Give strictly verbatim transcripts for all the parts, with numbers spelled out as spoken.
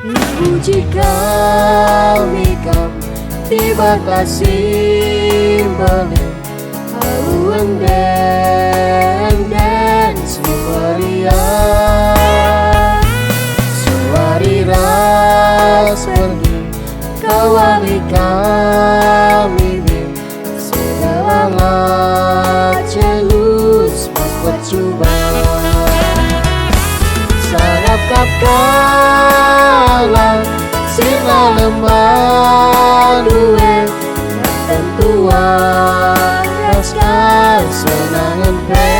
Puji kami Kam, Dibata si mbelin, alu ende-enden si meriah. Suari ras perdi, kawari kami bin, segala la celus pakuat cuba. Sangap kap kalak si nalem bandu e, tentu ras kesenangen pe.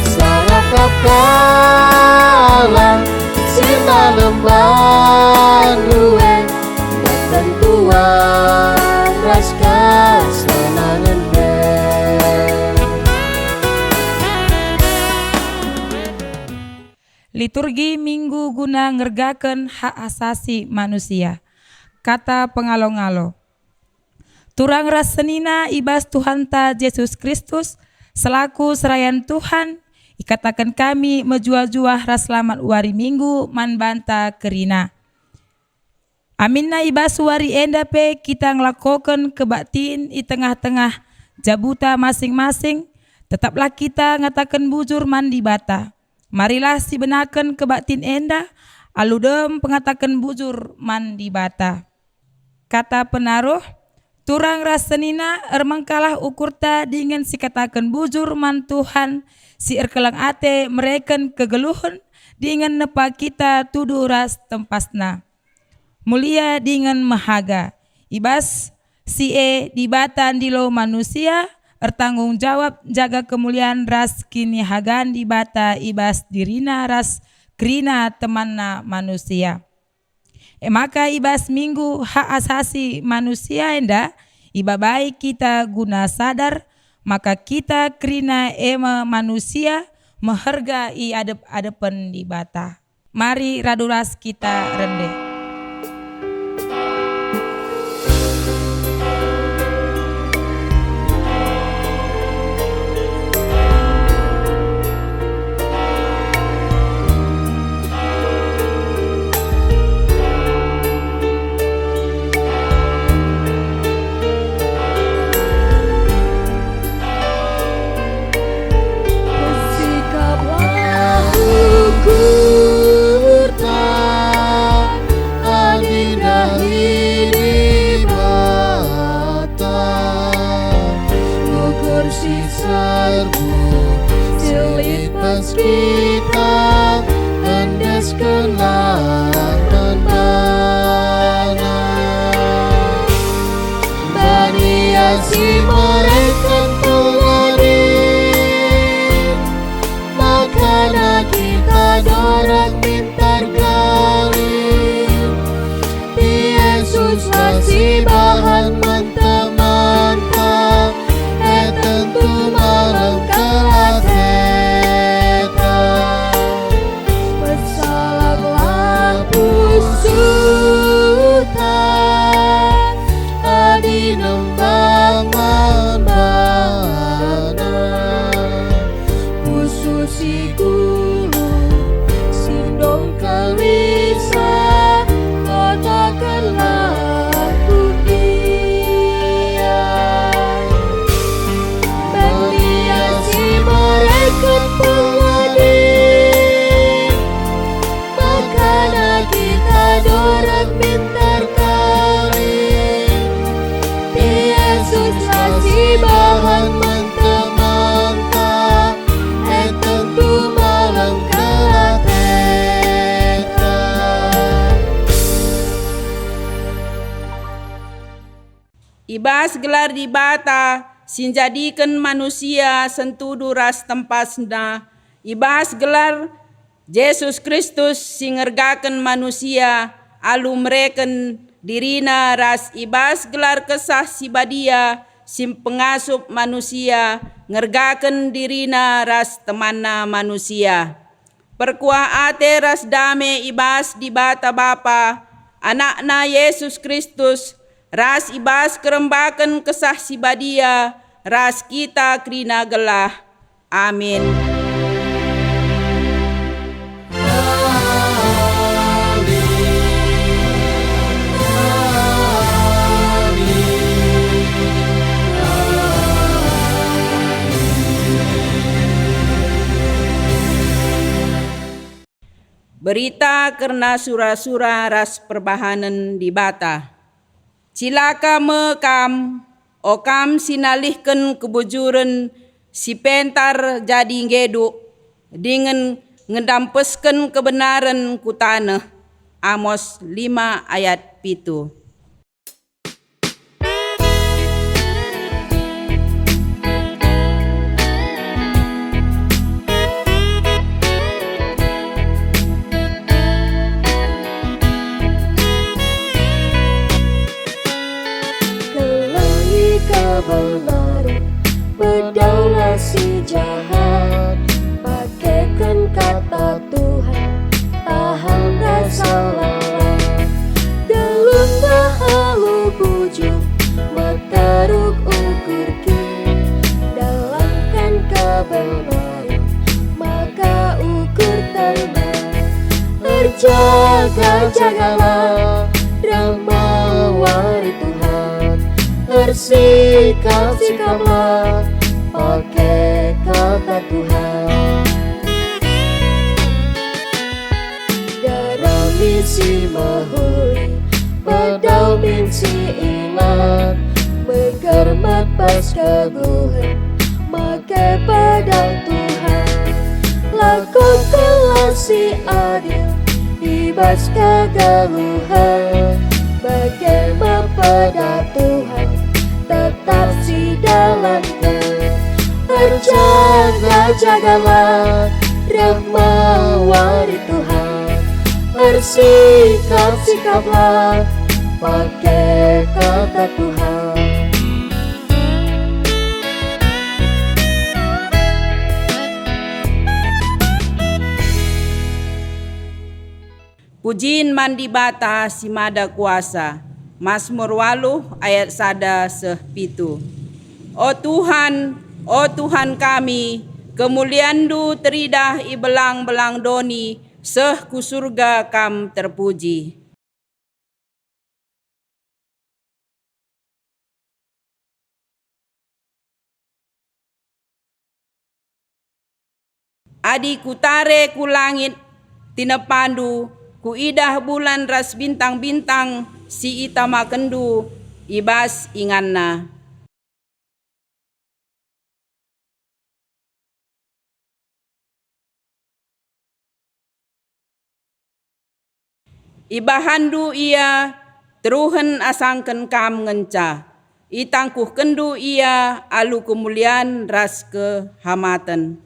Sangap kap kalak si nalem bandu e, tentu ras kesenangen pe. Liturgi Minggu guna ngergaken hak asasi manusia. Kata pengalo-ngalo. Turang ras senina i bas Tuhanta Jesus Kristus, selaku serayan Tuhan, ikataken kami mejuah-juah ras selamat wari Minggu man banta kerina. Aminna i bas wari enda pe kita ngelakoken kebaktin i tengah-tengah jabuta masing-masing, tetaplah kita ngataken bujur man Dibata. Marilah sibenaken kebaktin enda alu dem pengataken bujur man Dibata. Kata penaruh, turang ras senina, ermengkalah ukurta dingen sikataken bujur man Tuhan, si erkeleng ate mereken kegeluhen dingen nepa kita tudu ras tempasNa. Mulia dingen mehaga. I bas si e Dibata ndilo manusia, ertanggung jawab jaga kemulian ras kinihagan Dibata i bas dirina ras kerina temanna manusia. E maka i bas Minggu Hak Asasi Manusia enda, ibabai kita guna sadar maka kita kerina e me manusia meherga i adep-adepen Dibata. Mari radu ras kita rende. Sikaplah ukurta, adi ndahi Dibata, ukur si serbu, si lit pas kita, endeskenlah man baNa. Bani ia si mereken pengadi, makana kita dorang minter kali. Yesuslah si bahan man temanta, e tentu malem kel ateta. Persalanglah pusuhta, adi nembang man baNa. Pusuh si kulu, si ndongkalisa, katakenlah ku ia. Bani ia si mereken pengadi, makana kita dorang minter kali. Yesuslah si bahan man temanta, e tentu malem kel ateta. I bas gelar Dibata si njadiken manusia sentudu ras tempasNa, i bas gelar Jesus Kristus si ngergaken manusia alu mereken diriNa ras i bas gelar Kesah Si Badia si pengasup manusia ngergaken diriNa ras temanna manusia. Perkuah ate ras dame i bas Dibata Bapa, AnakNa Jesus Kristus, ras i bas kerembaken Kesah Si Badia, ras kita kerina gelah. Amin. Berita kerna sura-sura ras perbahanen Dibata. Cilaka me kam, o kam si nalihken kebujuren si pentar jadi nggedu, dingen ngendampesken kebenaren ku taneh. Amos lima ayat pitu. Kelengi kebenaran, pedaulah si jahat. Pakeken kata Tuhan, tahan rasa lalap. Gelunda alu bujur, meteruk ukur kin. Dalanken kebenaran, maka ukur tenda. Erjaga-jagalah, reh me wari Tuhan. Ersikap-sikaplah, pake kata Tuhan. Darami si mehuli, pedau min si ilat, megermet bas kegeluhen, make pedau Tuhan. Lakokenlah si adil i bas kegeluhen, bage me pedau Tuhan tetap sidalanken. Erjaga-jagalah, reh me wari Tuhan. Ersikap-sikaplah, pake kata Tuhan. Pujin man Dibata si Mada Kuasa. Masmur waluh ayat sada seh pitu. O Tuhan, o Tuhan kami, kemulianNdu teridah i belang-belang doni, seh ku Surga Kam terpuji. Adi kutare ku langit, tinepaNdu, kuidah bulan ras bintang-bintang si itamakenNdu i bas inganna. IbahanNdu ia, teruhen asangken Kam ngenca. ItangkuhkenNdu ia alu kemulian ras kehamaten.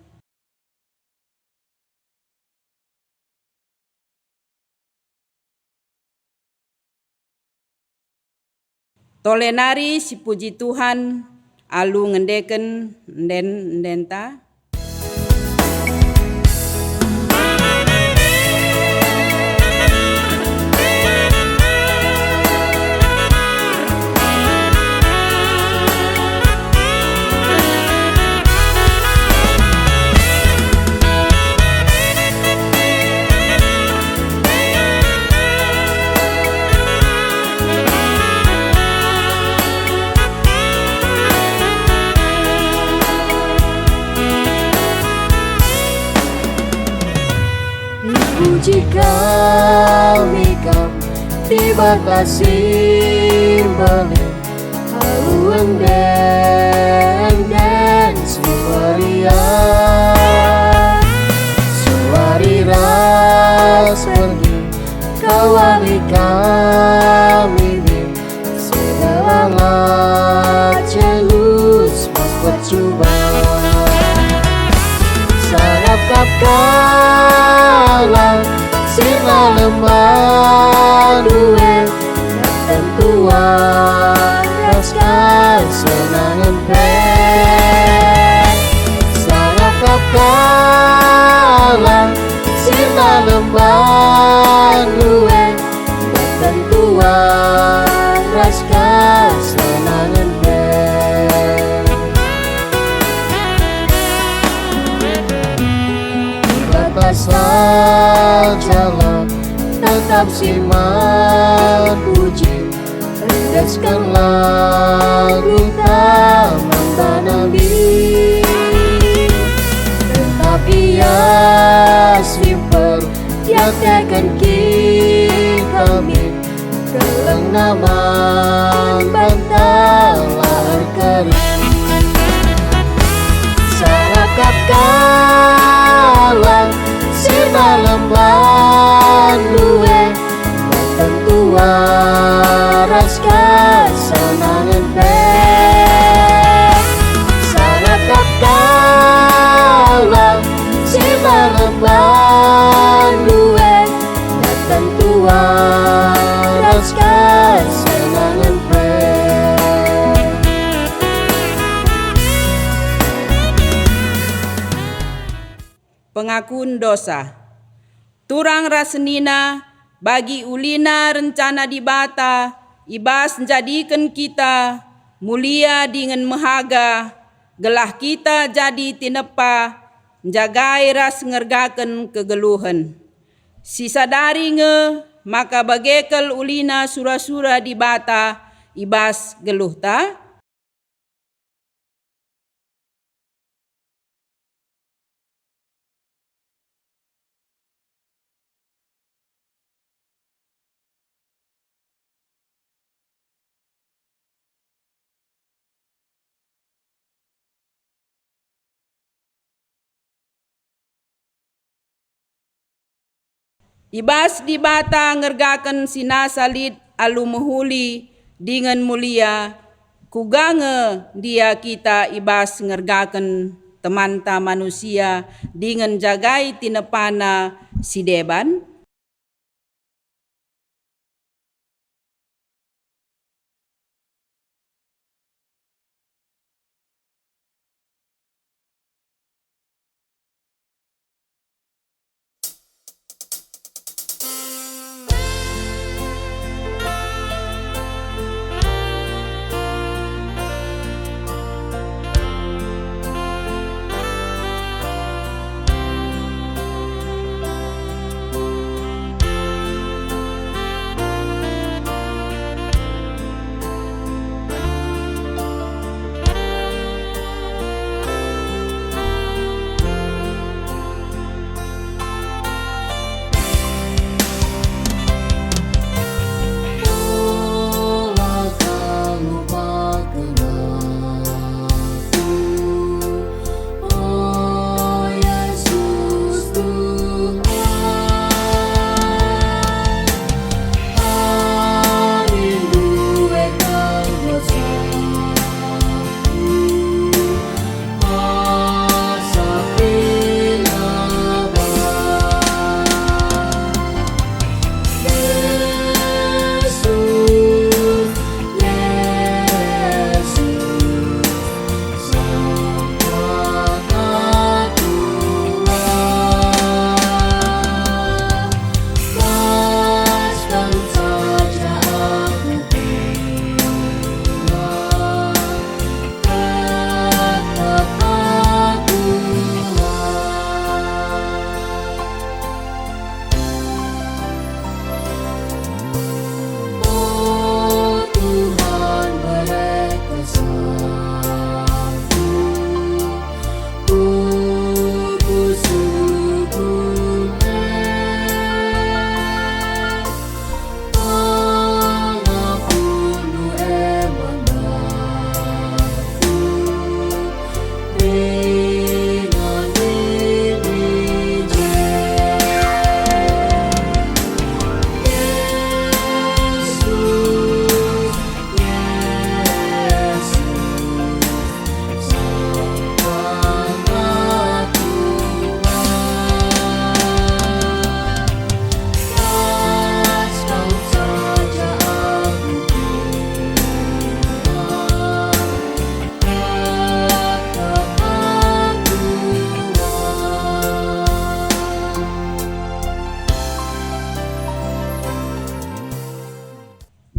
Tole nari sipuji Tuhan alu ngendeken enden-endenta. Puji kami Kam, Dibata si mbelin, alu ende-enden si meriah. Suari ras pergi, Kawali kami min, segala la celus mas percuba. Sarap kap kalak sirna lembah due, tentuan ras kesenangen pe. Sarap kap kalak sirna lembah due, tentuan ras kesenangen pe. Dibata sajalah tetap si man puji, endesken lagu taman banami. Tetap Ia si mper- Ia Erkiteken kita min, kelengna man banta la erkeri. Sangap kap kalak si malem bandu e, tentu ras kesenangen pe. Sangap kap kalak si malem bandu e, tentu ras kesenangen pe. Pengakun dosa. Turang ras senina, bagi ulina rencana Dibata i bas njadiken kita mulia dingen mehaga, gelah kita jadi tinepa, njagai ras ngergaken kegeluhen. Sisadari nge maka bage kal ulina sura-sura Dibata i bas geluhta. I bas Dibata ngergaken si nasa lit alu mehuli dingen mulia, kuga nge ndia kita i bas ngergaken temanta manusia dingen njagai tinepana si deban?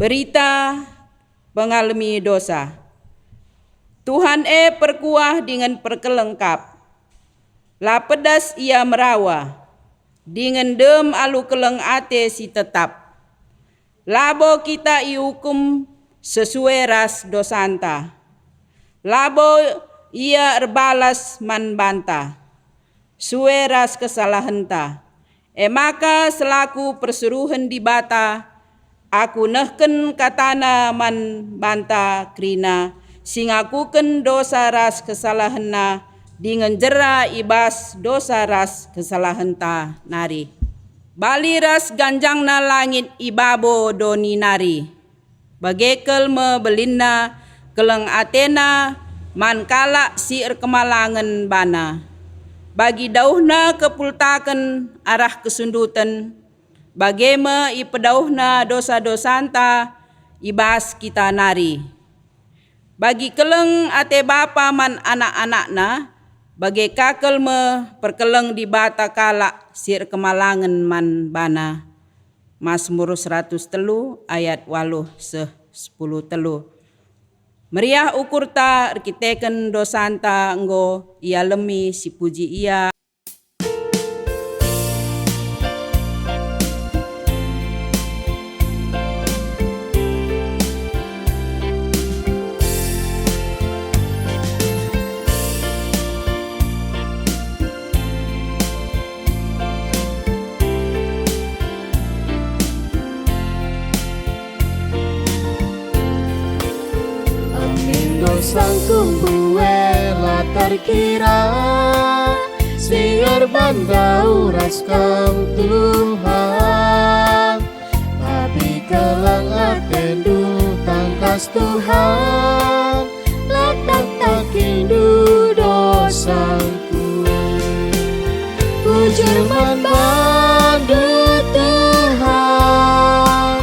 Berita pengalemi dosa. Tuhan e perkuah dingen perkeleng kap. La pedas Ia merawa, dingen dem alu keleng ate si tetap. Labo kita iukum sesue ras dosanta. Labo Ia erbalas man banta sue ras kesalahenta. E maka selaku persuruhen Dibata, aku nehken katana man banta kerina si ngakuken dosa ras kesalahenna dingen jera i bas dosa ras kesalahenta nari. Bali ras ganjangna langit i babo doni nari. Bage kal me belinna keleng atena man kalak si erkemalangen bana. Bagi dauhna kepultaken arah kesunduten, bage me ipedauhna dosa-dosanta i bas kita nari. Bagi keleng ate bapa man anak-anakna, bage ka kal me perkeleng Dibata kalak si erkemalangen man bana. Masmur seratus telu ayat waluh seh sepuluh telu. Meriah ukurta erkiteken dosanta enggo ialemi si puji Ia. Amin dosangku mbue la terkira, si erban ndauh ras Kam Tuhan. Tapi keleng atendu tangkas Tuhan, la taktakindu dosangku. Bujur man bandu Tuhan,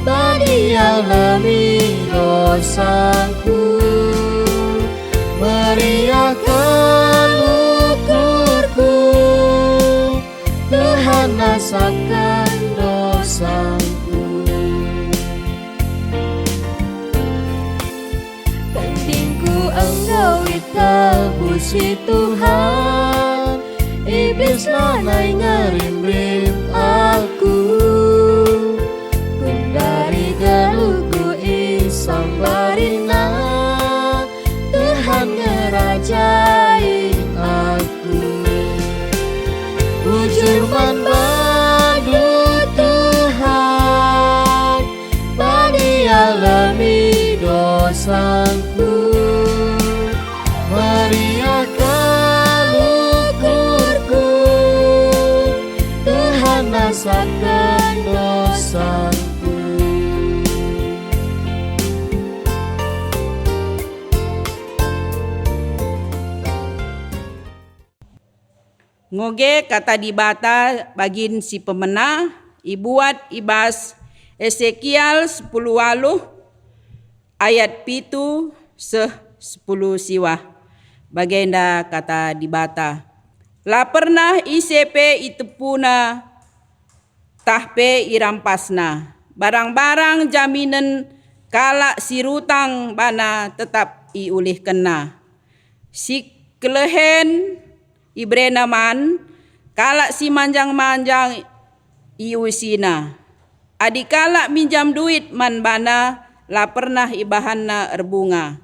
bagi alemi dosangku. Meriahken ukurku, Tuhan asapken dosangku. Tendingku enggo itebusi Tuhan, Iblis lanai ngerimrim aku. Gundari geluhku isambarina, Tuhan ngerajai aku. Bujur man bandu Tuhan, bagi alemi dosangku. Meriahken ukurku, Tuhan asapken dosangku. Ngoge kata Dibata bagin si pemena ibuat i bas Esekial sepuluh waluh ayat pitu seh sepuluh siwah. Bagenda kata Dibata, "La pernah ise pe itepuna tah pe irampasna. Barang-barang jaminen kalak si rutang bana tetap iulihkenna. Si kelehen iberena man, kalak si manjang-manjang iusina. Adi kalak minjam duit man bana, la pernah ibahanna erbunga.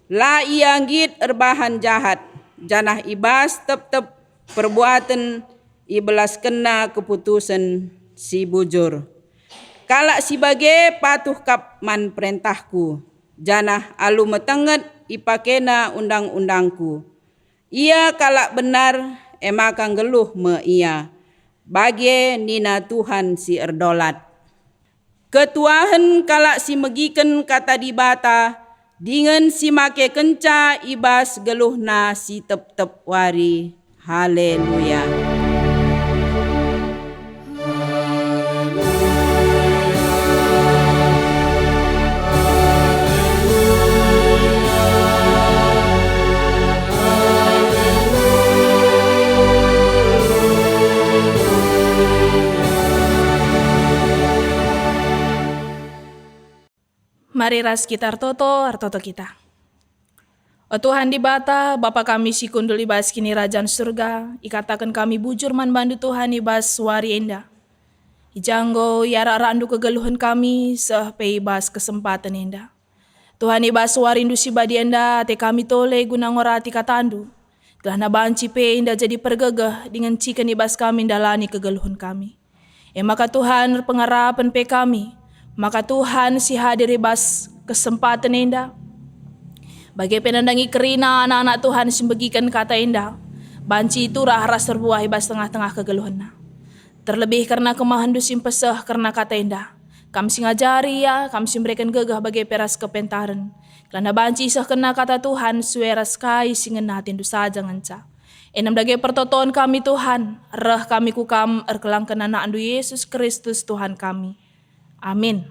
La ia nggit erbahan jahat, janah i bas tep-tep perbuaten ibelaskenna keputusen si bujur. Kalak si bage patuh kap man perentahku, janah alu metenget ipakena undang-undangku. Ia kalak benar, e maka nggeluh me ia." Bage nina Tuhan si erdolat. Ketuahen kalak si megiken kata Dibata dingen si makekenca i bas geluhna si tep-tep wari. Haleluya. Mari ras kita ertoto, ertoto kita. O Tuhan Dibata, Bapa kami si kundul i bas Kinirajan Surga, ikataken kami bujur man bandu Tuhan i bas wari enda. I ja enggo iarak-arakndu kegeluhen kami seh pe i bas kesempaten enda. Tuhan, i bas warindu si badia enda, ate kami tole guna ngorati katandu. Gelah banci pe enda jadi pergegeh dingen ciken i bas kami ndalani kegeluhen kami. E maka Tuhan, erpengarapen pe kami, maka Tuhan si hadir i bas kesempaten enda, bage pe nandangi kerina anak-anak Tuhan si mbegiken kata enda, banci turah ras erbuah i bas tengah-tengah kegeluhenna. Terlebih kerna kemahenndu si mpeseh kerna kata enda. Kam si ngajari ia, kam si mereken gegeh bage pe ras kepentaren. Gelah banci isehkenna kata Tuhan sue ras kai si ngena atendu saja ngenca. Enem dage pertoton kami, Tuhan, reh kami ku Kam erkelangken AnakNdu Yesus Kristus, Tuhan kami. Amin.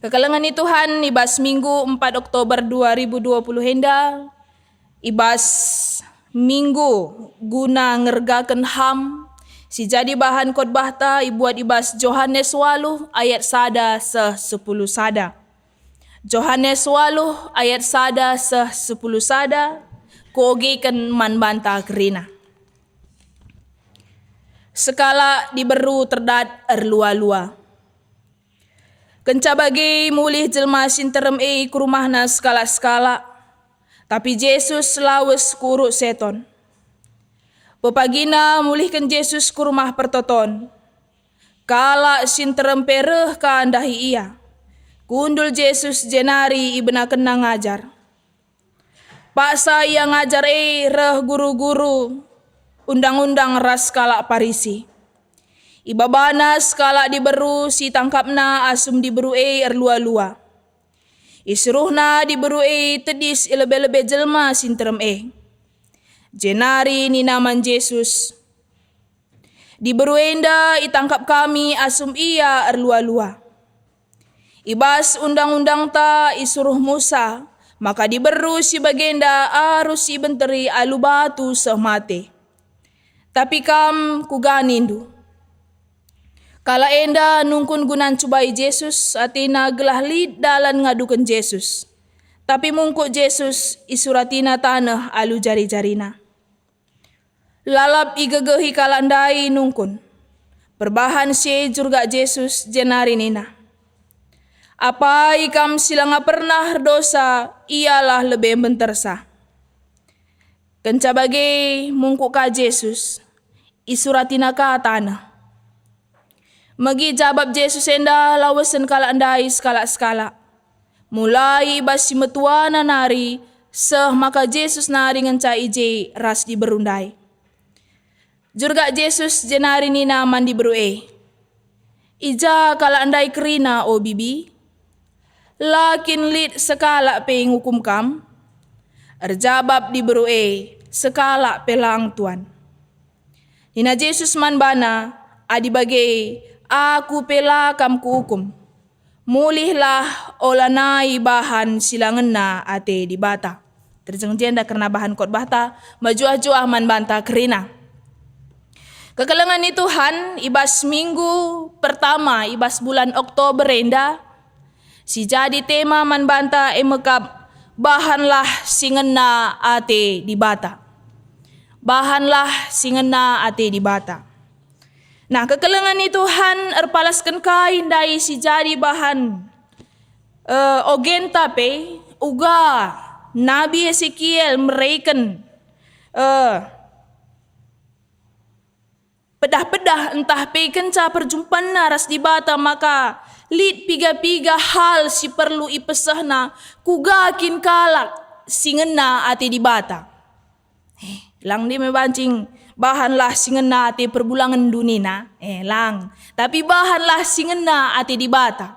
Kekelengen ni Tuhan, i bas Minggu empat Oktober dua ribu dua puluh enda, i bas Minggu guna ngergaken ham, si jadi bahan khotbahta ibuat i bas Johanes waluh ayat sada seh sepuluh sada. Johanes waluh ayat sada seh sepuluh sada, kuogeken man banta kerina. Sekalak diberu terdat erlua-lua. Kenca bage mulih jelma si nterem e ku rumahna sekalak-sekalak, tapi Jesus lawes ku Uruk Seton. Pepagina mulihken Jesus ku rumah pertoton. Kalak si nterem pe reh ka ndahi Ia. Kundul Jesus jenari ibenakenNa ngajar. Paksa Ia ngajar e reh guru-guru Undang-undang ras kalak Parisi. Ibabana sekalak diberu si itangkapna asum diberu e erlua-lua. Isuruhna diberu e tedis i lebe-lebe jelma si nterem e. Jenari nina man Jesus, "Diberu enda itangkap kami asum ia erlua-lua. I bas Undang-undangta isuruh Musa maka diberu si bagenda arus ibenteri alu batu seh mate. Tapi kam, kuga nindu?" Kalak enda nungkun guna ncubai Jesus, atena gelah lit dalan ngaduken Jesus. Tapi mungkuk Jesus, isuratina taneh alu jari-jarina. Lalap igegehi kalak ndai nungkun. Perbahan si e jurgak Jesus jenari nina, "Apai kam si langa pernah erdosa, ialah lebe mbentersa." Kenca bage mungkuk ka Jesus, isuratina ka taneh. Megi jabap Jesus enda lawesen kalak ndai sekalak-sekalak. Mulai i bas si metuana nari, seh maka Jesus nari ngenca i je ras diberu ndai. Jurgak Jesus jenari nina man diberu e, "I ja kalak ndai kerina, o bibi? La kin lit sekalak pe ngukum kam?" Erjabap diberu e, "Sekalak pe lang, Tuan." Nina Jesus man bana, "Adi bage, Aku pe la kam kuukum. Mulihlah, olanai bahan si la ngena ate Dibata." Terjeng jenda kerna bahan khotbahta, mejuah-juah man banta kerina. Kekelengen ni Tuhan, i bas minggu pertama i bas bulan Oktober enda, si jadi tema man banta e mekap, "Bahanlah si ngena ate Dibata." Bahanlah si ngena ate Dibata. Nah, kekelengen ni Tuhan erpalasken kai ndai si jadi bahan, eh, ogenta pe, uga Nabi Esekiel mereken, eh, pedah-pedah ntah pe kenca perjumpanna ras Dibata maka lit piga-piga hal si perlu ipesehna, kuga kin kalak si ngena ate Dibata. Eh, lang ndia me banci, "Bahanlah si ngena ate perbulangen dunina." Eh, lang. Tapi bahanlah si ngena ate Dibata.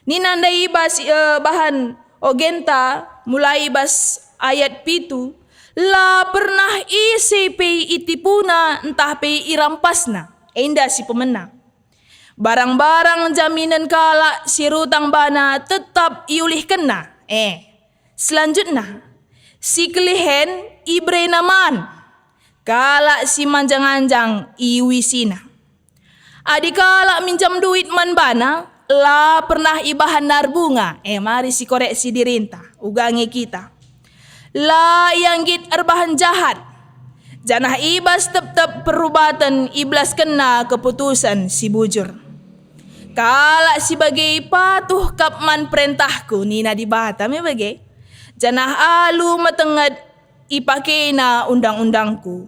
Nina ndai bas, eh, bahan ogenta mulai bas ayat pitu, "La pernah ise pe itipuna ntah pe irampasna." Enda si pemena. Barang-barang jaminen kalak si rutang bana tetap iulihkenna. Eh, selanjutna, si kelihen iberena man, kalak si manjang-anjang iuisina. Adi kalak minjam duit man bana, la pernah ibahanna erbunga. Eh, mari sikoreksi dirinta, uga nge kita. La ia nggit erbahan jahat, janah i bas tep-tep perubaten ibelaskenna keputusen si bujur. "Kalak si bage patuh kap man perentahku," nina Dibata me bage, "janah alu metenget ipakena undang-undangku.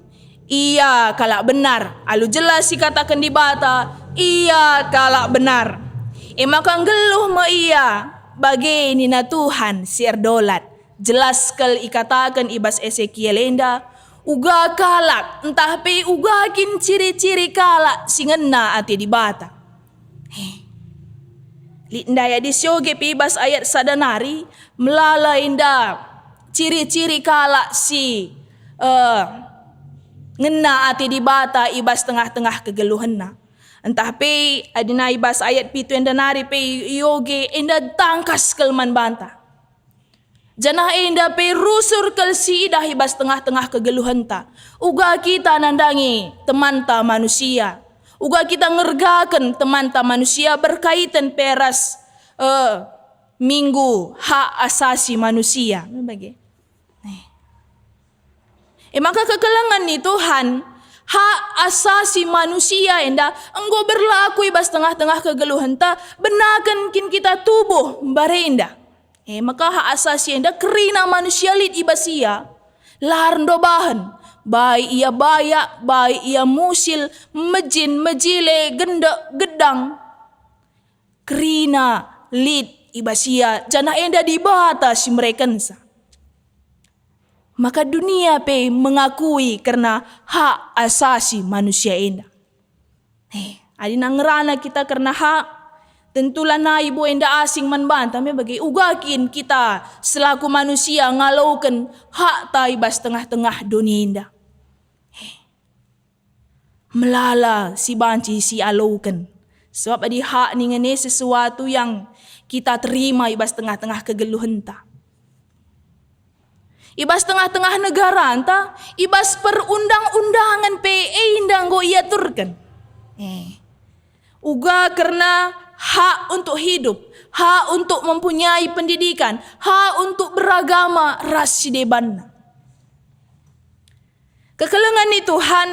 Ia kalak benar, alu jelas ikataken Dibata, ia kalak benar. E maka nggeluh me ia, bage nina Tuhan si erdolat. Jelas kal ikataken i bas Esekiel enda, uga kalak, ntah pe uga kin ciri-ciri kalak si ngena ate Dibata. He. Lit ndai adi sioge pe i bas ayat sada nari, melala enda ciri-ciri kalak si, eh, ngena ate Dibata i bas tengah-tengah kegeluhenna. Ntah pe adina i bas ayat pitu enda nari pe ioge enda tangkas kal man banta. Janah enda pe rusur kal si idah i bas tengah-tengah kegeluhenta. Uga kita nandangi temanta manusia. Uga kita ngergaken temanta manusia berkaiten pe ras, eh, minggu hak asasi manusia. Me bage. Eh. E maka kekelengen ni Tuhan, hak asasi manusia enda enggo berlaku i bas tengah-tengah kegeluhenta, benaken kin kita tubuh mbarenda. E maka hak asasi enda kerina manusia lit i bas ia, la erndobahen, baik ia bayak, baik ia musil, mejin, mejile, gendek, gedang. Kerina lit i bas ia, janah enda Dibata si merekensa. Maka dunia pe mengakui kerna hak asasi manusia enda. Eh, adi ngerana kita kerna hak, tentu lanai bo enda asing man banta me bage uga kin kita selaku manusia ngaloken hakta i bas tengah-tengah doni enda. Eh, melala si banci sialoken, sebab adi hak ningen e sesuatu yang kita terima i bas tengah-tengah kegeluhenta. I bas tengah-tengah negaranta, i bas perundang-undangen pe enda enggo iaturken. Eh. Uga kerna hak untuk hidup, hak untuk mempunyai pendidikan, hak untuk beragama ras si debanna. Kekelengen ni Tuhan,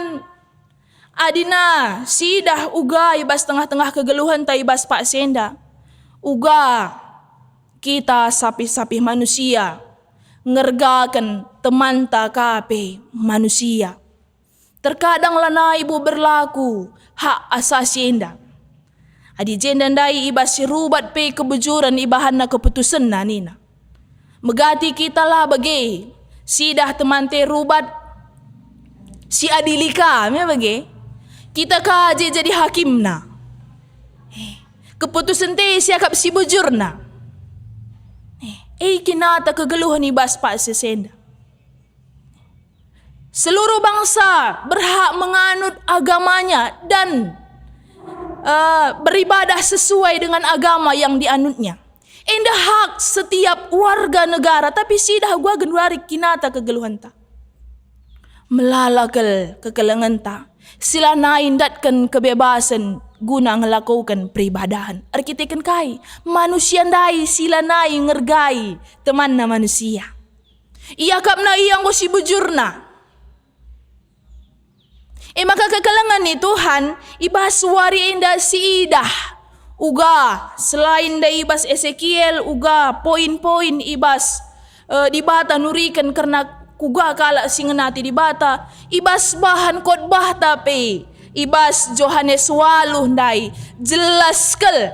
adina siidah uga i bas tengah-tengah kegeluhenta i bas paksa enda, uga kita sapih-sapih manusia ngergaken temanta ka pe manusia. Terkadang lanai bo berlaku hak asasi enda. Adi jenda ndai i bas si rubat pe kebujuren ibahanna keputusenna nina, megati kita la bage, siidah temanta rubat, siadili ka me bage. Kita ka je jadi hakimna. Eh, keputusenta siakap si bujurna. Eh, e kin ata kegeluhen i bas paksa enda. Seluruh bangsa berhak menganut agamanya dan, eh, beribadah sesuai dengan agama yang dianutnya. Enda hak setiap warga negara, tapi siidah uga genduari kin ata kegeluhenta. Melala kal kekelengenta, si lanai ndatken kebebasen guna ngelakoken peribadahen. Erkiteken kai? Manusia ndai si lanai ngergai temanna manusia. Iakapna ia enggo si bujurna. E maka kekelengen ni Tuhan i bas wari enda siidah uga, selain ndai i bas Esekiel, uga poin-poin i bas, eh, Dibata nuriken kerna kuga kalak si ngena ate Dibata, i bas bahan khotbahta pe, i bas Johanes waluh ndai, jelas kal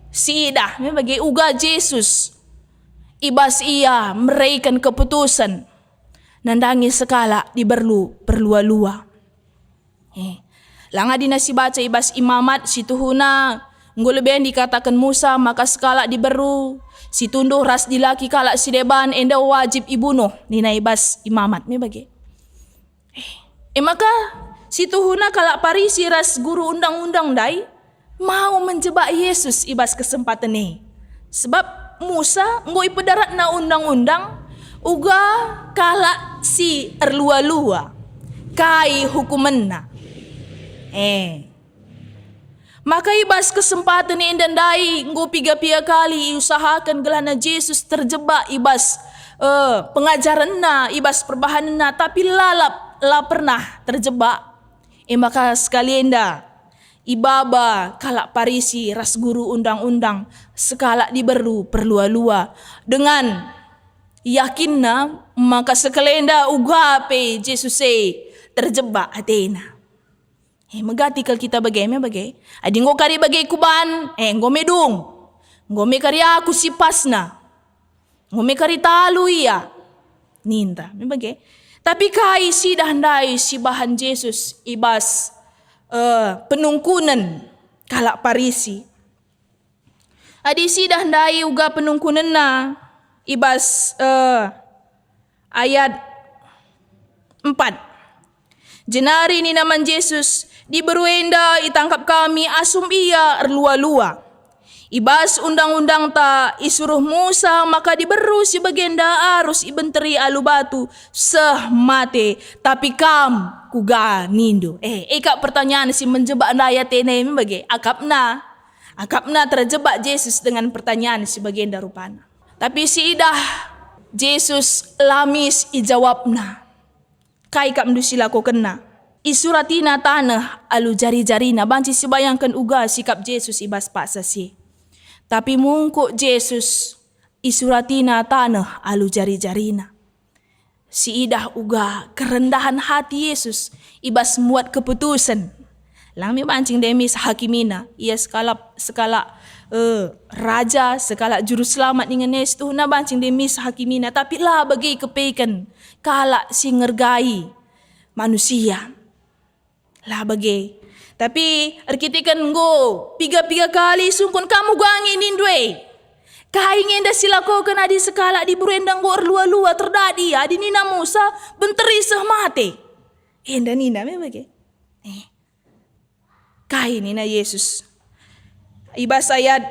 siidah me bage uga Jesus. I bas ia mereken keputusen nandangi sekalak diberu perlua-lua. Eh, langa dina sibaca i bas Imamat, situhuna enggo lebe dikataken Musa maka sekalak diberu si tunduh ras dilaki kalak si deban enda wajib ibunuh, nina i bas Imamat me bage. E maka, situhuna kalak Parisi ras guru undang-undang ndai mau menjebak Jesus i bas kesempaten e. Sebab Musa enggo ipedaratna undang-undang uga kalak si erlua-lua. Kai hukumenna? Eh. Maka i bas kesempaten enda ndai enggo piga-piga kali iusahaken gelahna Jesus terjebak i bas, eh, pengajarenna, i bas perbahanenna, tapi lalap, la pernah terjebak. E maka sekali enda, ibaba kalak Parisi ras guru undang-undang sekalak diberu perlua-lua dengan yakinna maka sekalenda uga pe Jesus e terjebak atena. Eh, megati kal kita bage me bage. Adi enggo kari bage kuban, eh, enggo me dung. Enggo me kari aku si pasna. Enggo me kari talu ia. Ninta, me bage. Tapi kai si idah ndai si ibahan Jesus i bas, eh, penungkunen kalak Parisi? Adi sidah ndai uga penungkunenna i bas, eh, ayat empat. Jenari nina man Jesus, "Diberu enda itangkap kami asum ia erlua-lua. I bas undang-undangta isuruh Musa maka diberu si bagenda arus ibenteri alu batu seh mate, tapi kam kuga nindu?" Eh, e kap pertanyaan si menjebak ndai atena e me bage, akapna. Akapna terjebak Jesus dengan pertanyaan si bagenda rupana. Tapi si idah Jesus la mis ijawabna. Kai kap ndu si lakokenna? Isuratina taneh alu jari-jarina, banci sibayangken uga sikap Jesus i bas paksa si. Tapi mungkuk Jesus, isuratina taneh alu jari-jarina. Siidah uga kerendahan hati Yesus i bas muat keputusen. Lang me banci ndai mis hakimina, ia sekalak, sekalak, eh, raja, sekalak juru selamat ningen Yesus tuhuna banci ndai mis hakimina, tapi la bage kepeken kalak si ngergai manusia. La bage. Tapi erkiteken enggo piga-piga kali isungkun, "Kam uga nge nindu e? Kai nge enda si lakoken adi sekalak diberu enda enggo erlua-lua terdadi adi nina Musa, benteri seh mate?" Enda nina me bage. Eh. Kai nina Yesus? I bas ayat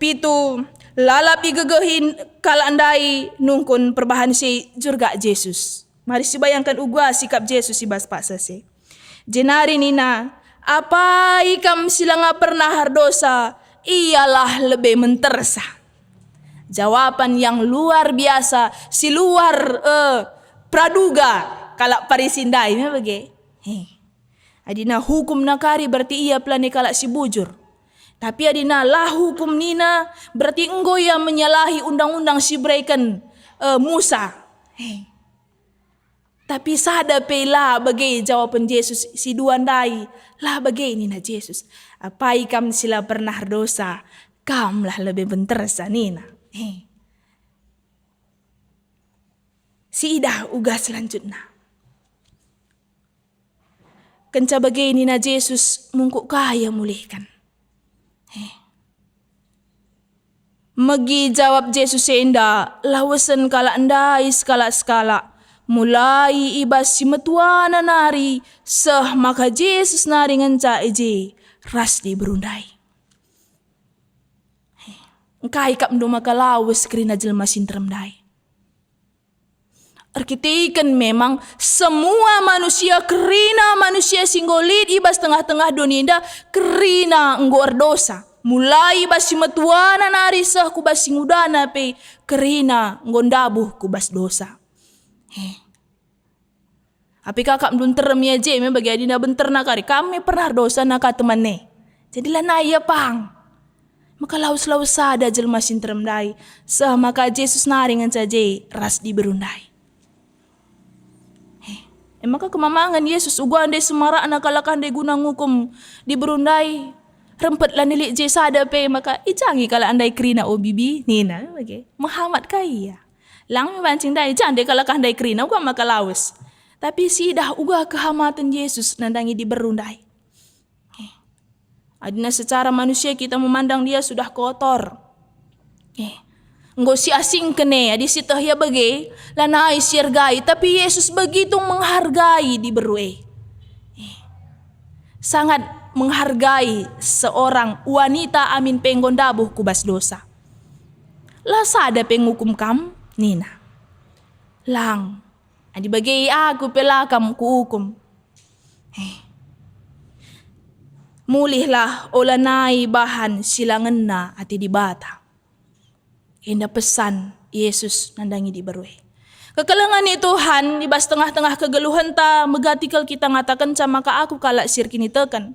pitu, lalap igegehi kalak ndai nungkun perbahan si jurgak Jesus. Mari sibayangken uga sikap Jesus i bas paksa si. Jenari nina, "Apai kam si langa pernah erdosa, ialah lebe mentersa." Jawapan yang luar biasa, si luar, eh, praduga kalak Parisi ndai me bage. He. Adina hukum nakari berarti ia pelane kalak si bujur. Tapi adina la hukum nina, berarti enggo ia menyalahi undang-undang si ibereken, eh, Musa. He. Tapi sada pe la bage jawapen Jesus si dua ndai. La bage nina Jesus, "Apai kam si la pernah erdosa, kamlah lebe bentersa," nina. Eh. Siidah uga selanjutna. Kenca bage nina Jesus, "Mungkuk ka ia mulihken." Eh. Megi jawab Jesus enda, lawesen kalak ndai sekalak-sekalak, mulai i bas si metuana nari seh maka Jesus nari ngenca i je ras diberu ndai. Engkai kap ndo maka lawes kerina jelma si nterem ndai? Erkiteken memang semua manusia kerina manusia si enggo lit i bas tengah-tengah doni enda kerina enggo erdosa. Mulai i bas si metuana nari seh ku bas si ngudana pe kerina enggo ndabuh ku bas dosa. He. Api kakap ndun terem ia je me bagi adina benterna kari, kam me pernah erdosa naka teman e. Jadi lanai ia pang. Maka lawes-lawes sada jelma si nterem ndai, seh maka Jesus nari ngenca je ras diberu ndai. He, e maka kemamangen Jesus uga ndai semarakna kalak ndai guna ngukum diberu ndai. Rempet la nilik je sada pe, maka ijangi kalak ndai kerina, "O bibi," nina bage. Mehamat ka ia. Lang me banci ndai, ja ndai kalak ndai kerina uga maka lawes. Tapi siidah uga kehamaten Jesus nandangi diberu ndai. Eh. Adina secara manusia kita memandang dia sudah kotor. Eh. Enggo siasingken e, adi sieteh ia bage, lanai siergai, tapi Jesus begitu menghargai diberu e. Eh. Sangat menghargai seorang wanita amin pe enggo ndabuh ku bas dosa. "La sada pe ngukum kam?" nina. "Lang, adi bage aku pe la kam kuukum." Eh. "Mulihlah, ola nai bahan si la ngena ate Dibata." Enda pesan Yesus nandangi diberu e. Kekelengen ni Tuhan, i bas tengah-tengah kegeluhenta, megati kal kita ngatakenca maka aku kalak si erkiniteken.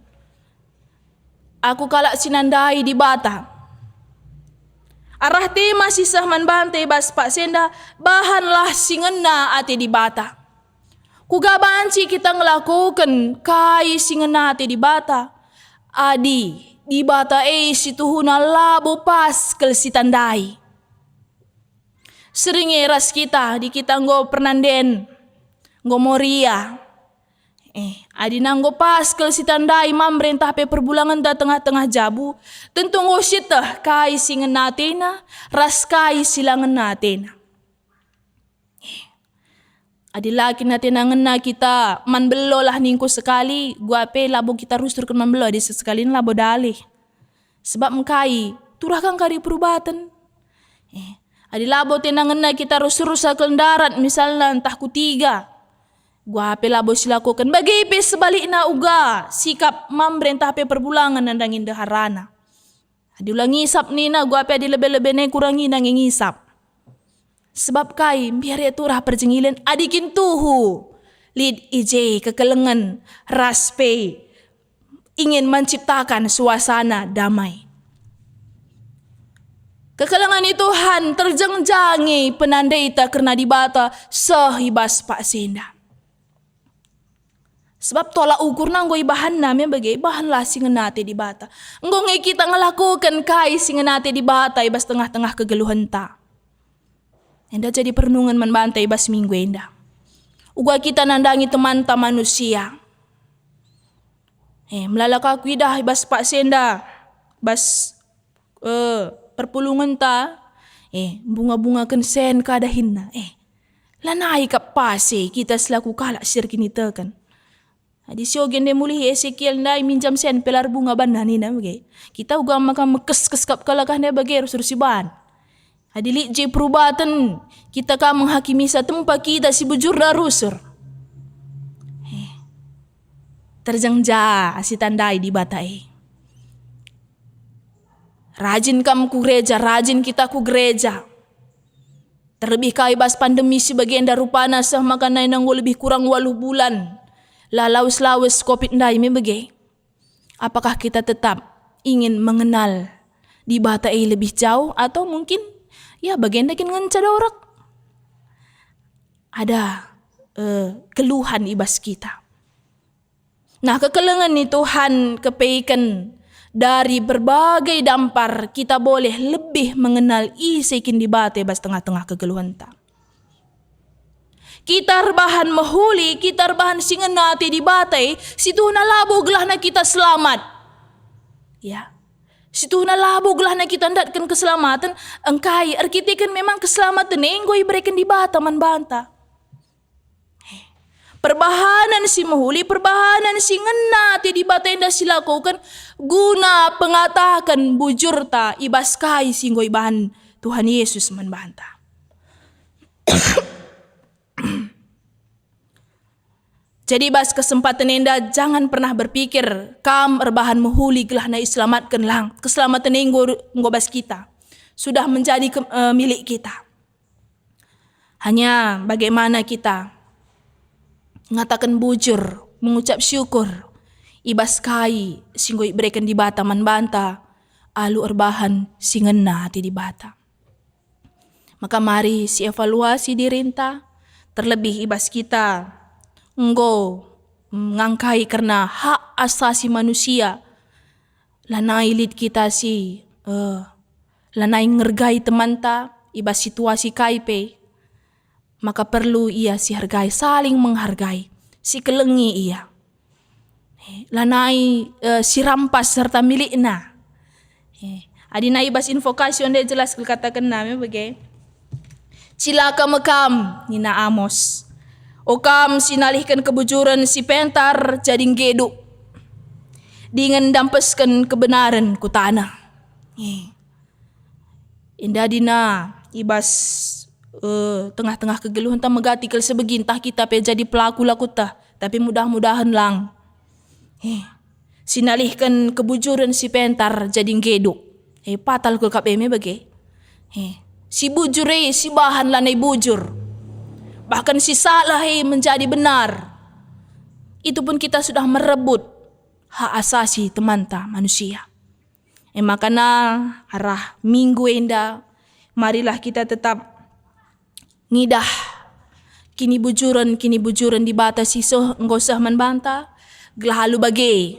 Aku kalak si nandai Dibata. Arah tema si seh man banta i bas paksa enda, bahanlah si ngena ate Dibata. Kuga banci kita ngelakoken kai si ngena ate Dibata? Adi Dibata e si tuhuna labo pas kal sitandai. Sering e ras kita, adi kita enggo pernanden, enggo moria. Eh, adina enggo pas kal sitandai mamre ntah pe perbulangenta tengah-tengah jabu, tentu enggo sieteh kai si ngena atena ras kai si la ngena atena. Eh, adi la kin atena ngena kita man belo lah ningku sekali, gua pe labo kita rusurken man belo, adi sesekali labo dalih. Sebab engkai, turah ka engkai perubaten. Eh, adi labo atena ngena kita rusursa kal ndarat misalna ntah ku tiga. Gua pe labo silakoken, bage pe sebalikna uga sikap mamre ntah pe perbulangen nandangi ndeharana. Adi ula ngisap nina, gua pe adi lebe-lebe ne kurangina nge ngisap. Sebab kai, mbiar ia turah perjengilen adi kin tuhu lit i je kekelengen ras pe ingin menciptakan suasana damai. Kekelengen i Tuhan terjengja nge penandaita kerna Dibata seh i bas paksa enda. Sebab tolak ukurna enggo ibahanna me bage, ibahanlah si ngena ate Dibata. Enggo nge kita ngelakoken kai si ngena ate Dibata i bas tengah-tengah kegeluhenta. Enda jadi perenungen man banta i bas minggu enda. Uga kita nandangi temanta manusia. Eh, melala ka kuidah i bas paksa enda, bas, eh, perpulungenta, eh, bunga-bungaken sen ka dahinna. Eh, lanai kap pase kita selaku kalak si erkiniteken. Adi siogen nde mulihi Esekiel ndai minjam sen pe la erbunga banna nina bage. Kita uga maka mekeskes kap kalak ah ndai bage rusur siban. Adi lit je perubaten, kita ka menghakimi sa tempa kita si bujurna rusur. Eh, terjengja sitandai Dibata e. Rajin kam ku gereja, rajin kita ku gereja. Terlebih ka i bas pandemi si bagenda rupana seh maka nai enggo lebih kurang waluh bulan la lawes-lawes covid ndai me bage. Apakah kita tetap ingin mengenal Dibata e lebih jauh, atau mungkin, ya, bagenda kin ngenca dorek? Ada, eh, keluhan i bas kita. Nah, kekelengen ni Tuhan kepeken dari berbagai dampar kita boleh lebih mengenal ise kin Dibata i bas tengah-tengah kegeluhenta. Kita erbahan mehuli, kita erbahan si ngena ate Dibata e, si tuhuna labo gelahna kita selamat. Ya. Si tuhuna labo gelahna kita ndatken keselamaten, engkai erkiteken memang keselamaten e enggo ibereken Dibata man banta. Perbahanen si mehuli, perbahanen si ngena ate Dibata enda silakoken guna pengataken bujurta i bas kai si enggo ibahan Tuhan Yesus man banta. Jadi bas kesempaten enda jangan pernah berpikir kam erbahan mehuli gelahna iselamatken lang. Keselamatan enggo, enggo bas kita. Sudah menjadi ke, eh, milik kita. Hanya bagaimana kita ngataken bujur, mengucap syukur i bas kai si enggo ibereken Dibata man banta alu erbahan si ngena ate Dibata. Maka mari sievaluasi dirinta, terlebih i bas kita enggo, mm, ngangkai kerna hak asasi manusia. Lanai lit kita si, eh, lanai ngergai temanta i bas situasi kai pe, maka perlu ia sihargai, saling menghargai, sikelengi ia. Eh, lanai, eh, sirampas serta milikna. Eh, adi nai bas invokasi ndai jelas katakenna me bage. "Cilaka me kam," nina Amos. "O kam si nalihken kebujuren si pentar jadi nggeduk, dingen ndampesken kebenaren ku taneh." Eh. Enda dina i bas, eh, tengah-tengah kegeluhenta megati kal sebegi ntah kita pe jadi pelaku lakuta, tapi mudah-mudahen lang. Eh, si nalihken kebujuren si pentar jadi nggeduk. Eh, patal kal kap e me bage. Eh, si bujur e, si bahan lanai bujur. Bahkan si salah e menjadi benar. Itu pun kita sudah merebut hak asasi temanta manusia. E makana arah minggu enda marilah kita tetap ngidah kinibujuren-kinibujuren Dibata si seh, enggo seh man banta, gelah alu bage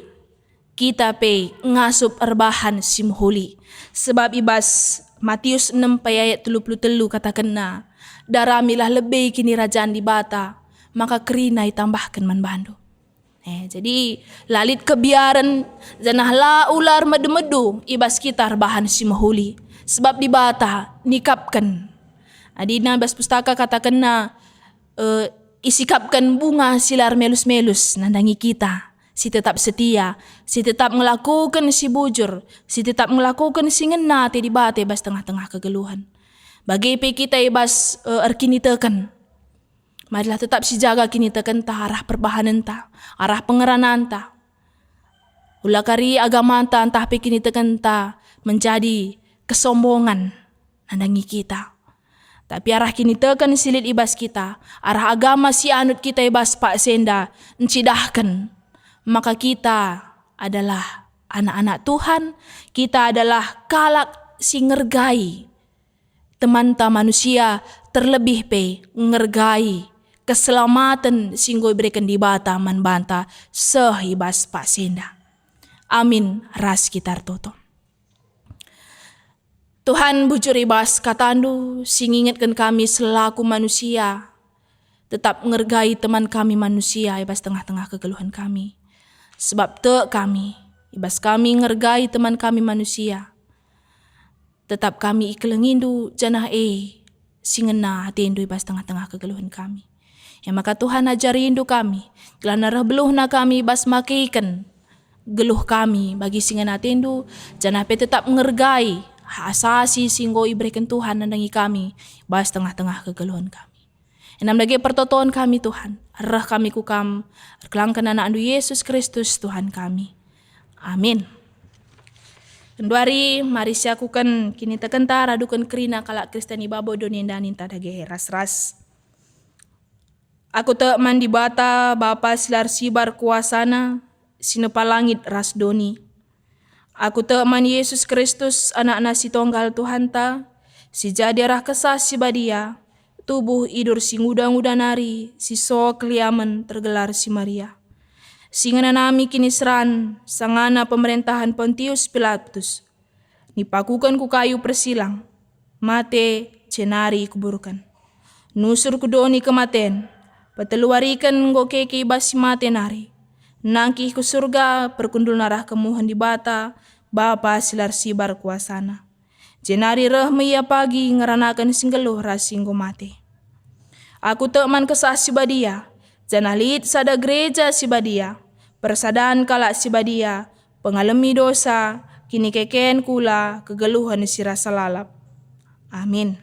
kita pe ngasup erbahan si mehuli. Sebab i bas Matius enem pe ayat telu puluh telu katakenna, "Daramilah lebe Kinirajan Dibata, maka kerina itambahken man bandu." Eh, jadi la lit kebiaren, janah la ular medu-medu i bas kita erbahan si mehuli, sebab Dibata nikapken. Adina bas pustaka katakenna, eh, isikapken bunga si la ermelus-melus nandangi kita, si tetap setia, si tetap ngelakoken si bujur, si tetap ngelakoken si ngena ate Dibata i bas tengah-tengah kegeluhen. Bage pe kita i bas, eh, erkiniteken. Marilah tetap sijaga kinitekenta arah perbahanenta, arah pengerananta. Ula kari agamanta ntah pe kinitekenta menjadi kesombongan nandangi kita. Tapi arah kiniteken si lit i bas kita, arah agama si anut kita i bas paksa enda ncidahken maka kita adalah anak-anak Tuhan, kita adalah kalak si ngergai temanta manusia, terlebih pe ngergai keselamaten si enggo ibereken Dibata man banta seh i bas paksa enda. Amin, ras kita ertoto. Tuhan, bujur i bas kataNdu si ngingetken kami selaku manusia, tetap ngergai teman kami manusia i bas tengah-tengah kegeluhen kami. Sebab tek kami, i bas kami ngergai teman kami manusia, tetap kami ikelengiNdu, janah e si ngena ateNdu i bas tengah-tengah kegeluhen kami. E maka Tuhan, ajarindu kami, gelahna reh beluhna kami bas makeken geluh kami bagi si ngena ateNdu, janah pe tetap ngergai asasi si enggo ibereken Tuhan nandangi kami bas tengah-tengah kegeluhen kami. Enam dage pertoton kami, Tuhan, reh kami ku Kam, erkelangken AnakNdu Yesus Kristus, Tuhan kami. Amin. Genduari, mari siakuken kinitekenta raduken kerina kalak Kristen i babo doni enda ninta dage ras-ras. Aku tek man Dibata, Bapa si la ersibar kuasaNa, si nepa langit ras doni. Aku tek man Yesus Kristus, AnakNa si Tonggal Tuhanta, si jadi arah Kesah Si Badia, tubuh idur si nguda-nguda nari, si so keliamen tergelar si Maria. Si ngenanami kiniseran sangana pemerentahen Pontius Pilatus. Nipakuken ku kayu persilang, mate, jenari ikuburken. Nusur ku doni kematen, peteluwariken enggo keke i bas si mate nari. Nangkih ku Surga, perkundulna arah kemuhen Dibata, Bapa si la ersibar kuasaNa. Jenari reh me Ia pagi ngeranaken si nggeluh ras si enggo mate. Aku tek man Kesah Si Badia, janah lit sada gereja si badia, persadan kalak si badia, pengalemi dosa, kinikeken kula, kegeluhen si rasa lalap. Amin.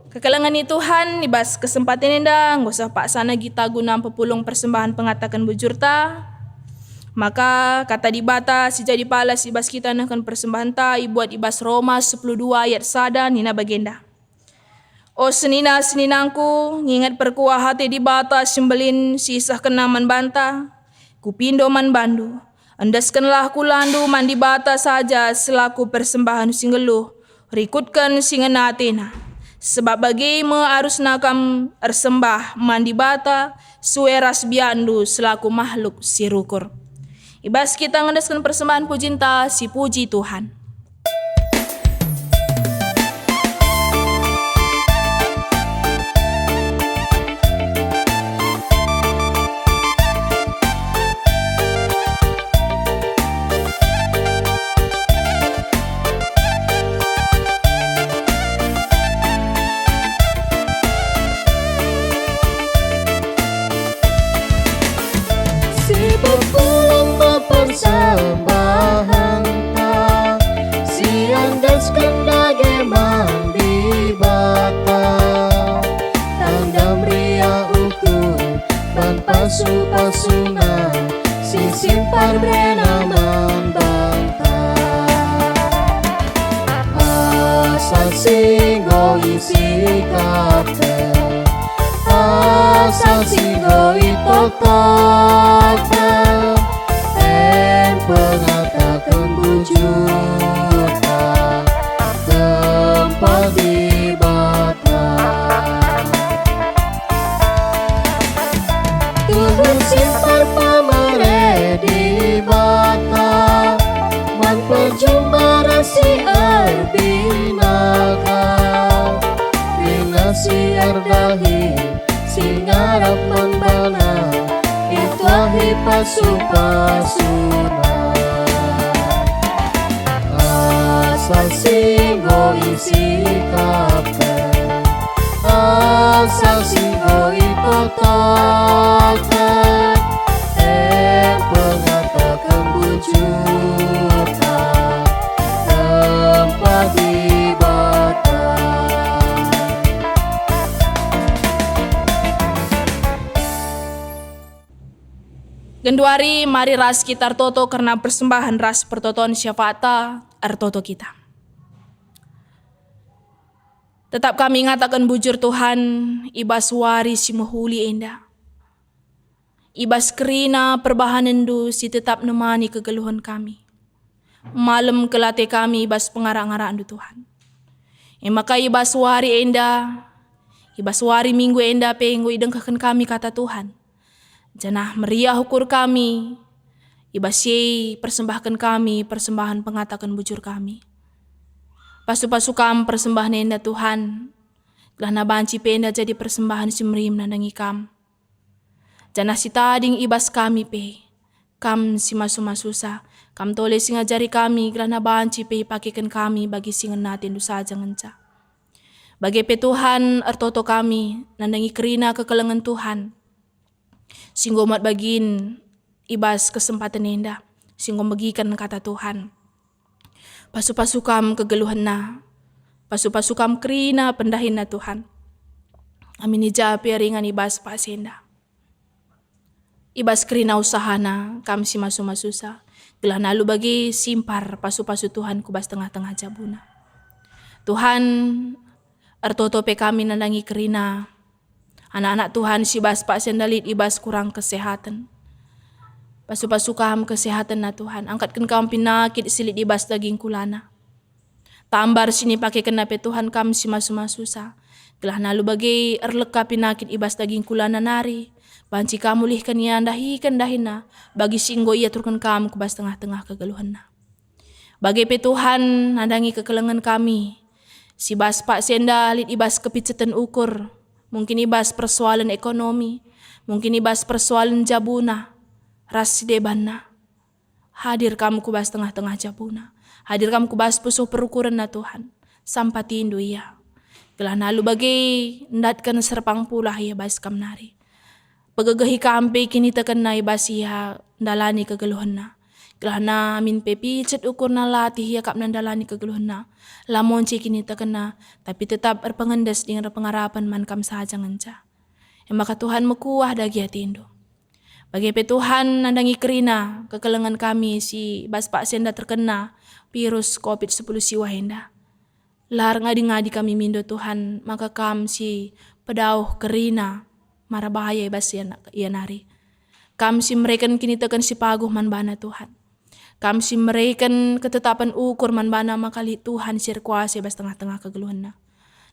Kekelengen ni Tuhan, i bas kesempaten enda enggo seh paksana kita guna mpepulung persembahen pengataken bujurta. Maka kata Dibata si jadi palas i bas kita nehken persembahenta ibuat i bas Roma sepuluh dua ayat sada nina bagenda, "O senina-seninangku, nginget perkuah ate Dibata si mbelin si isehkenNa man banta, kupindo man bandu, endeskenlah kulandu man Dibata saja selaku persembahen si nggeluh, rikutken si ngena ateNa. Sebab bage me arusna kam ersembah man Dibata sue ras biakndu selaku mahluk si rukur." I bas kita ngendesken persembahen pujinta, sipuji Tuhan. Si pepulung me persembahenta, si endesken dage man Dibata. Tandam riah ukur ban pasu-pasuNa, si simpar berena man banta. Asa si enggo isikapken, asa si enggo itoktoken, en pengataken bujurta, tempat di Arah si erbinaga, ringan si erdahin, si ngarap man bana, ituahi pasu-pasuna. Asa si enggo isikapen, asa si enggo itotoken, e pengataken bujurta, tempa Dibata. Genduari mari ras kita ertoto kerna persembahen ras pertoton syafaatNa, ertoto kita. Tetap kami ngataken bujur, Tuhan, i bas wari si mehuli enda, i bas kerina perbahanenNdu si tetap nemani kegeluhen kami. Malem kel ate kami i bas pengarak-ngarakNdu, Tuhan. E maka i bas wari enda, i bas wari Minggu enda pe enggo idengkehken kami kata Tuhan. Janah meriah ukur kami, i bas si e persembahken kami persembahen pengataken bujur kami. Pasu-pasu Kam persembahen enda, Tuhan, gelahna banci pe enda jadi persembahen si merim nandangi Kam. Janah si tading i bas kami pe, Kam si masu-masusa, Kam tole si ngajari kami, gelahna banci pe ipakeken kami bagi si ngena ateNdu saja ngenca. Bage pe Tuhan, ertoto kami nandangi kerina kekelengen Tuhan, si enggo muat bagin i bas kesempaten enda, si enggo megiken kata Tuhan. Pasu-pasu Kam kegeluhenna, pasu-pasu Kam kerina pendahinna, Tuhan. Amin i ja pe ringan i bas paksa enda. I bas kerina usahana Kam si masu-masusa, gelahna alu bage simpar pasu-pasu Tuhan ku bas tengah-tengah jabuna. Tuhan, ertoto pe kami nandangi kerina anak-anak Tuhan si bas paksa enda lit i bas kurang kesehaten. Pasu-pasu Kam kesehatenna, Tuhan. Angkatken Kam penakit si lit i bas daging kulana. Tambar si nipakekenna pe, Tuhan, Kam si masu-masusa. Gelahna alu bage erleka penakit i bas daging kulana nari, banci Kam mulihken ia ndahiken dahinna bagi si enggo iaturken Kam ku bas tengah-tengah kegeluhenna. Bage pe, Tuhan, nandangi kekelengen kami si bas paksa enda lit i bas kepiceten ukur, mungkin i bas persoalen ekonomi, mungkin i bas persoalen jabuna, ras si debanna. Hadir Kam ku bas tengah-tengah jabuna. Hadir Kam ku bas pusuh perukurenna, Tuhan. SampatiNdu ia. Gelahna alu bage ndatken serpang pulah ia bas Kam nari. Pegegehi Kam pe kinitekenna i bas ia ndalani kegeluhenna. Gelahna amin pe picet ukurna latih iakapna ndalani kegeluhenna. La monce kinitekenna, tapi tetap erpengendes dingen erpengarapen man Kam saja ngenca. E maka Tuhan, mekuah dage ateNdu. Bage pe Tuhan, nandangi kerina kekelengen kami si bas paksa enda terkena virus covid sepuluh siwah enda. La erngadi-ngadi kami mindo, Tuhan, maka Kam si pedauh kerina mara bahaya i bas ia, ia nari. Kam si mereken kiniteken si paguh man bana, Tuhan. Kam si mereken ketetapen ukur man bana maka lit Tuhan si erkuasa i bas tengah-tengah kegeluhenna.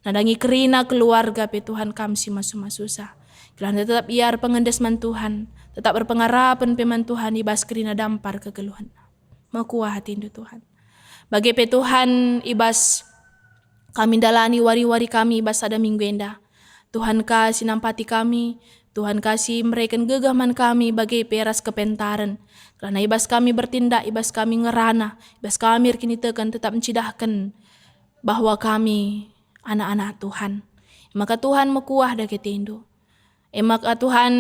Nandangi kerina keluarga pe, Tuhan, Kam si masu-masusa. Gelahna tetap ia erpengendes man Tuhan, tetap erpengarapen pe man Tuhan i bas kerina dampar kegeluhenna. Mekuah ateNdu, Tuhan. Bage pe, Tuhan, i bas kami ndalani wari-wari kami i bas sada minggu enda. Tuhan ka si nampati kami, Tuhan ka si mereken gegeh man kami bage pe ras kepentaren. Kerna i bas kami bertindak, i bas kami ngerana, i bas kami erkiniteken tetap ncidahken bahwa kami anak-anak Tuhan. Maka Tuhan, mekuah dage ateNdu. E maka Tuhan,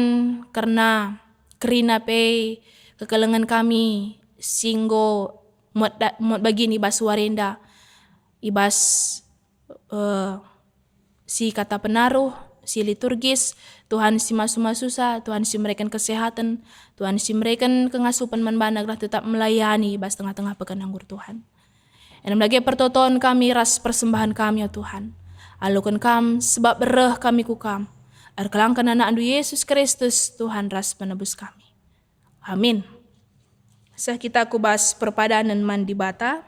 kerna kerina pe kekelengen kami si enggo muat da-, muat bagin i bas wari enda, i bas, eh, si kata penaruh, si liturgis, Tuhan si masu-masusa, Tuhan si mereken kesehaten, Tuhan si mereken kengasupen man bana gelah tetap melayani i bas tengah-tengah peken anggur, Tuhan. Enem dage pertoton kami ras persembahen kami, o Tuhan. Aloken Kam, sebab reh kami ku Kam. Erkelangken AnakNdu Yesus Kristus, Tuhan ras Penebus kami. Amin. Seh kita ku bas perpadanen man Dibata.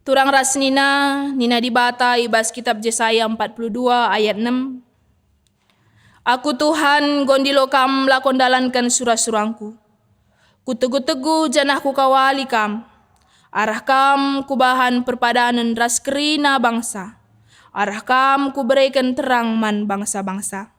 Turang ras nina, nina Dibata i bas kitab Jesaya empat puluh dua ayat enem, "Aku Tuhan, enggo ndilo kam lako ndalanken sura-surangKu. Kutegu-tegu janah kukawali kam. Arah kam kubahan perpadanen ras kerina bangsa. Arah kam kubereken terang man bangsa-bangsa.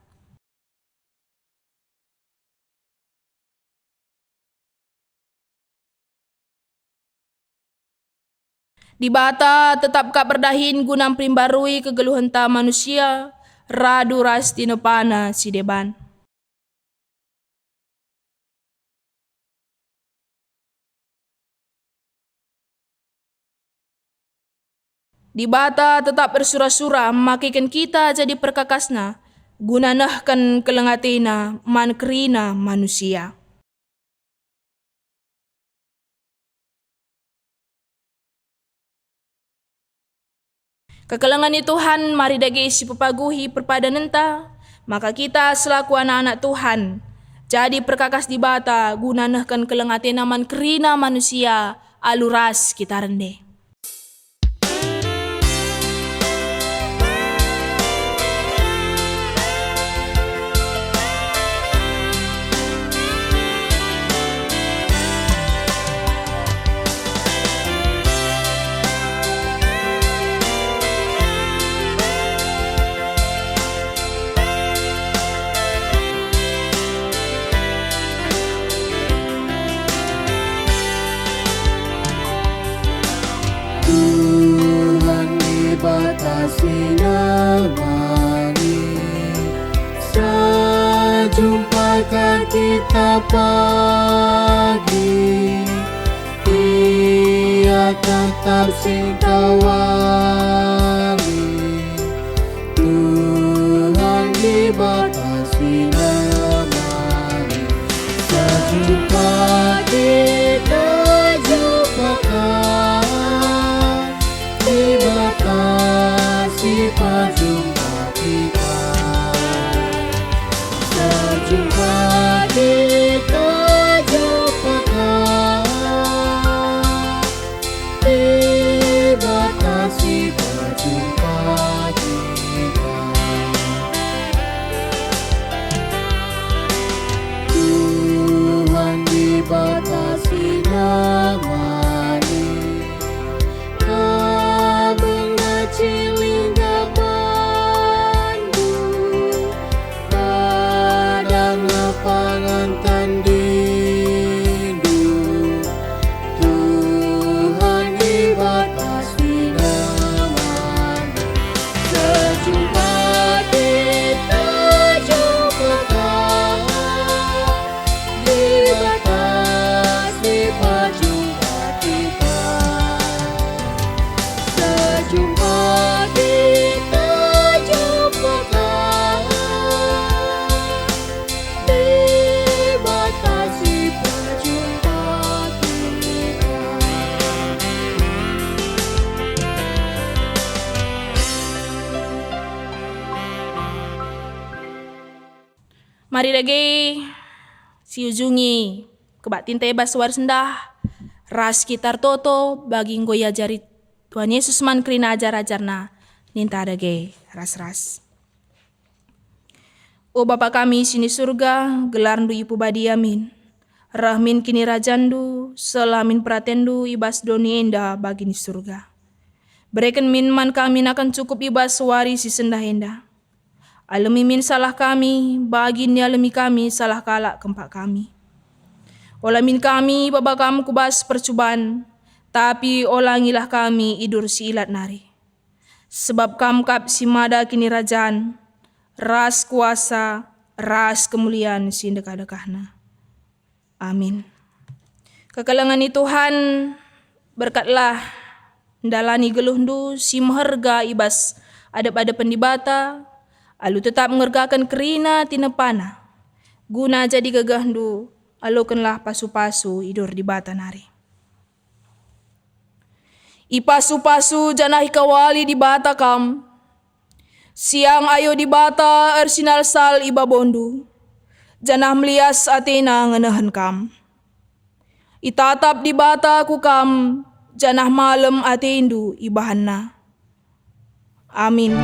Dibata tetap kap erdahin guna mperimbarui kegeluhenta manusia, radu ras tinepana si deban. Dibata tetap ersura-sura makeken kita jadi perkakasNa, guna nehken keleng ateNa man kerina manusia. Kekelengen ni Tuhan mari dage sipepaguhi perpadanenta, maka kita selaku anak-anak Tuhan jadi perkakas Dibata guna nehken keleng ateNa man kerina manusia alu ras kita rende. Tuhan Dibata si nemani, sejumpa ka kita pagi. Ia tetap singkawali. Tuhan Dibata si nemani, sejumpa kita jumpa ka. Dibata si pejumpa kita, sejumpa kita jumpa ka. Dibata si pejumpa kita. Tuhan Dibata si nemani, kabengna cilingga bandu, padana pangan tandindu. Tuhan Dibata si nemani, sejumpa kita jumpa ka. Dibata si pejumpa kita, sejumpa kita jumpa ka. Dibata si pejumpa kita. Mari dage siujungi kebaktinta i bas wari sendah, ras kita ertoto bagi enggo iajari Tuhan Yesus man kerina ajar-ajarNa, ninta dage ras-ras. O Bapa kami si ni Surga, gelarNdu ipubadia min. Reh min kinirajanNdu, seh min peratenNdu i bas doni enda bagi ni Surga. Bereken min man kami nakan cukup i bas wari si sendah enda. Alemi min salah kami, bagi nialemi kami salah kalak kempak kami. Ola min kami baba Kam ku bas percuban, tapi olangilah kami idur si ilat nari. Sebab Kam kap si mada kinirajan, ras kuasa, ras kemulian si ndekah-ndekahna. Amin. Kekelengen ni Tuhan, berkatlah ndalani geluhndu si meherga i bas adep-adepen Dibata, alu tetap ngergaken kerina tinepana, guna jadi gegehndu, alokenlah pasu-pasu idur Dibata nari. Ipasu-pasu janah ikawali Dibata kam. Siang ayo Dibata ersinalsal i babondu, janah melias ateNa ngenehen kam. Itatap Dibata ku kam, janah malem atendu ibahanNa. Amin.